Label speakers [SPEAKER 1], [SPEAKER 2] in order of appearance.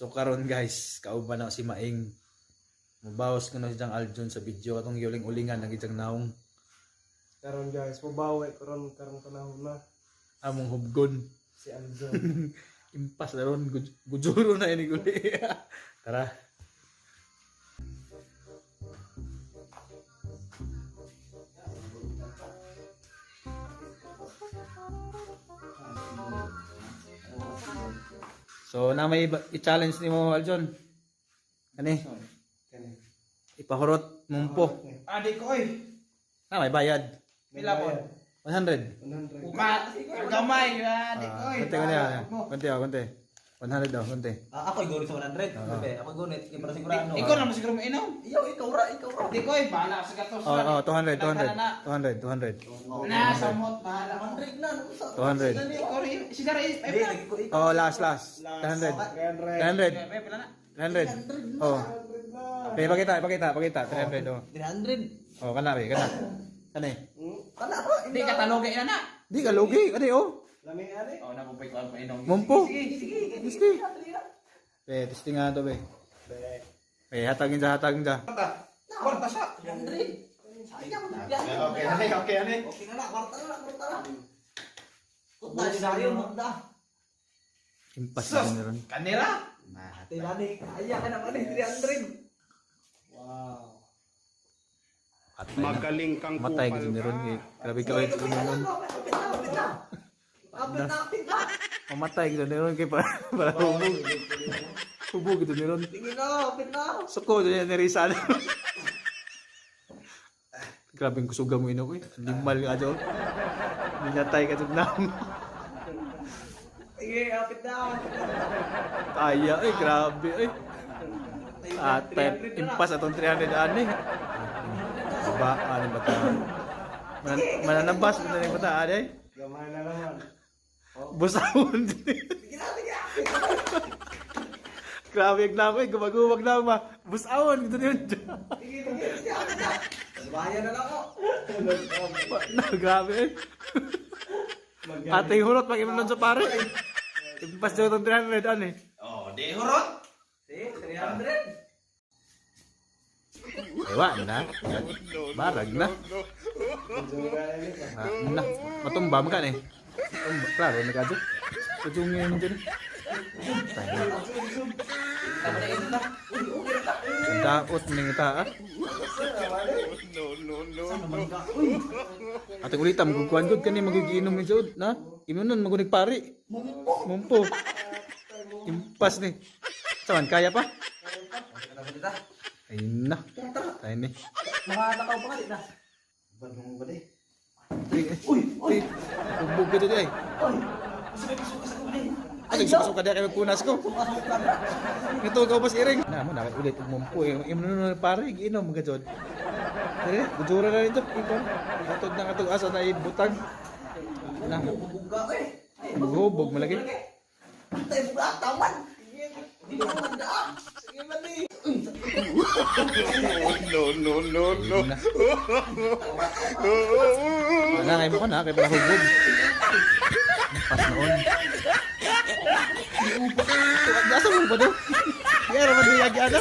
[SPEAKER 1] So karon guys, kauban na si Maing. Mubawas ko na si Jang Aljon sa video atong giuling-ulingan ang ijang naong.
[SPEAKER 2] Karon guys, mubawi karon karong panahon na
[SPEAKER 1] Among hubgon.
[SPEAKER 2] Si Aljon.
[SPEAKER 1] Impas na ron, gujuro na ini guli. Tara. So na may i-challenge nimo, Aljon. Ani?
[SPEAKER 2] Kani.
[SPEAKER 1] Ipahurot mumpo.
[SPEAKER 3] Ah, di ko oy.
[SPEAKER 1] Na may bayad.
[SPEAKER 3] Pila po?
[SPEAKER 1] 100.
[SPEAKER 2] 100.
[SPEAKER 3] Ukat. Gamay, ah, di ko oy.
[SPEAKER 1] Konti konti. Konti ah, konti. 100 daw, konti.
[SPEAKER 4] Ah, ako gunit sa 100. Bebe, ako gunit kay para sigurado.
[SPEAKER 3] Ikaw na mo siguro mainom.
[SPEAKER 4] Iyo, ikaw ra, ikaw ra.
[SPEAKER 3] Di ko oy, bahala ka sa gatos.
[SPEAKER 1] Oh, oh, 200, 200. 200, 200.
[SPEAKER 3] Na samot, bahala ka.
[SPEAKER 4] 100 na ano sa.
[SPEAKER 1] 200.
[SPEAKER 3] Ikaw rin, sila rin. Ay,
[SPEAKER 4] Hindi, lagi ko ikaw.
[SPEAKER 1] Oh, last, last. 300.
[SPEAKER 2] 300.
[SPEAKER 1] 300.
[SPEAKER 3] ay, pila na.
[SPEAKER 1] 300. Oh. Okay, pakita, pakita, pakita. 300, oh.
[SPEAKER 4] 300.
[SPEAKER 1] Oh, kana, be, kana. Kana eh.
[SPEAKER 4] Kana ra.
[SPEAKER 3] Di ka talogay na na.
[SPEAKER 1] Di ka lugi, kani oh.
[SPEAKER 2] Lami ani.
[SPEAKER 3] Oh, nabubay ko ang mainom.
[SPEAKER 1] Mumpo.
[SPEAKER 3] Sige, sige.
[SPEAKER 1] Gusti. Be, testing nga to, be. Be, hatagin sa, hatagin sa.
[SPEAKER 3] Kwarta siya.
[SPEAKER 4] 100. Sayang.
[SPEAKER 2] Okay, okay, okay ani.
[SPEAKER 4] Okay na na, kwarta na, kwarta na. Kutna sayo magda.
[SPEAKER 1] Impas na rin ron.
[SPEAKER 3] Kanira.
[SPEAKER 4] Ate nani, kaya ka naman eh, 300.
[SPEAKER 2] Wow.
[SPEAKER 1] Patay na.
[SPEAKER 5] Magaling kang
[SPEAKER 1] Matay
[SPEAKER 5] kupal
[SPEAKER 1] gid ni ron.
[SPEAKER 5] ka.
[SPEAKER 1] Eh. Grabe ka ulit nun.
[SPEAKER 4] Apit na, apit na. Apit na, apit na.
[SPEAKER 1] Mamatay gid ni ron kay para para hubog. Hubog gid ni ron.
[SPEAKER 4] Sige na, apit na.
[SPEAKER 1] Suko dyan ni Rizal. Grabe ang kusuga mo ino ko eh. Animal ka dyan. Minatay ka dyan na.
[SPEAKER 4] Sige, apit na.
[SPEAKER 1] Kaya eh, grabe eh. Atay, impas atong 300 ani. Ba, ani ba ta? Mananabas mo na yung bata, ani.
[SPEAKER 2] Gamay na naman.
[SPEAKER 1] Busawon din.
[SPEAKER 4] Sige na, sige.
[SPEAKER 1] Grabe ang nako eh, gumagumag na ma. Busawon dito yun.
[SPEAKER 4] Sige, sige, sige, apit na. Bayan na lang ako.
[SPEAKER 1] Na, grabe eh. Ating hurot pag imunon sa pare. Impas daw itong 300 ani.
[SPEAKER 3] Oh, di hurot.
[SPEAKER 4] Sige, 300.
[SPEAKER 1] Ewa na. Barag na.
[SPEAKER 2] Jura ani pa.
[SPEAKER 1] Ah, na. Matumba man ka ni. Tumba, klaro na kadyo. Kujung ngayon dyan. Tayo.
[SPEAKER 4] Tama na ito na. Uy, okay na.
[SPEAKER 1] Daot ning ita ah.
[SPEAKER 5] No, no, no.
[SPEAKER 4] Saan naman ka? Uy,
[SPEAKER 1] Ating ulitam magkukuan gud kani magigiinom ni jud na. Imunon magunig pari.
[SPEAKER 4] mumpo.
[SPEAKER 1] Mumpo. Impas ni. Saman kaya pa?
[SPEAKER 4] Okay na ba dito?
[SPEAKER 1] Ay na.
[SPEAKER 4] Tara, tara.
[SPEAKER 1] Tayo ni.
[SPEAKER 4] Makatakaw pa ka di na.
[SPEAKER 2] Badong ba di?
[SPEAKER 4] Uy, uy,
[SPEAKER 1] Hubog ka dito ay.
[SPEAKER 4] uy. Gusto may pasuka sa kunin.
[SPEAKER 1] Ay, suka diya kay magpunas ko.
[SPEAKER 4] Suka-suka na.
[SPEAKER 1] Ito ka pas iring. Na mo na ulit og mumpo. Imunon na pare giinom ka jud. Dire, gudura na nito. Ikaw. Katod na katog asa na ibutang. Na.
[SPEAKER 4] Buga eh. Ay,
[SPEAKER 1] Hubog malagi.
[SPEAKER 4] Tay buga taman. Di ba man da? Sige man di. Uy,
[SPEAKER 5] No, no, no, no.
[SPEAKER 1] Na. Wala kay mo ko na kay pala hubog. Pas noon. Asa mo ba do? Yara man hiyag ana.